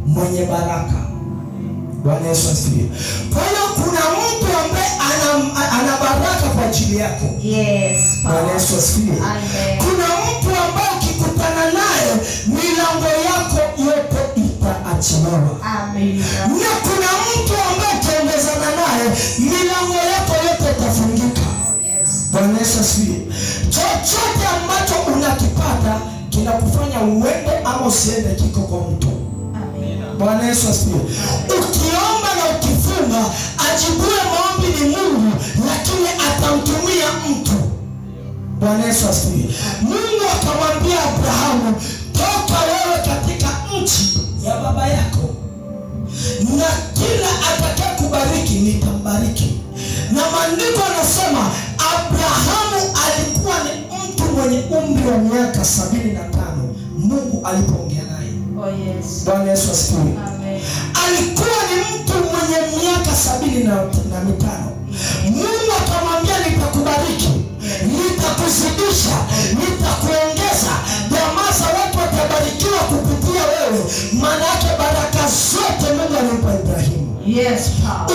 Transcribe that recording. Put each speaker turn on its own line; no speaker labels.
Mwenye baraka. Bwana Yesu asifiwe. Kwa hiyo kuna mtu ambaye ana baraka kwa ajili yako. Bwana Yesu asifiwe.
Amen.
Kuna mtu ambaye ukikutana naye milango yako yote itaachiliwa.
Amen.
Na kuna mtu ambaye ukiongezana naye milango yako yote itafungika. Bwana Yesu asifiwe. Chochote ambacho unakipata kinakufanya uende ama usiende, kiko kwa mtu.
Amen.
Bwana Yesu asifiwe. Ukiomba na ukifunga, ajibuye maombi ni Mungu, lakini atamtumia mtu. Bwana Yesu asifiwe. Mungu akamwambia Abrahamu, toka wewe katika nchi ya baba yako, na kila atakaye kubariki nitambariki. Na maandiko anasema Abrahamu alikuwa ni mtu mwenye umri wa miaka 75 Mungu alipoongea naye.
Oh, yes.
Bwana Yesu asifiwe.
Amen.
Alikuwa ni mtu mwenye miaka 75. Mungu akamwambia, nitakubariki, nitakuzidisha, nitakuongeza, jamaa za watu watabarikiwa kupitia wewe. Maana yake baraka zote Mungu alimpa Ibrahimu.
Yes, power.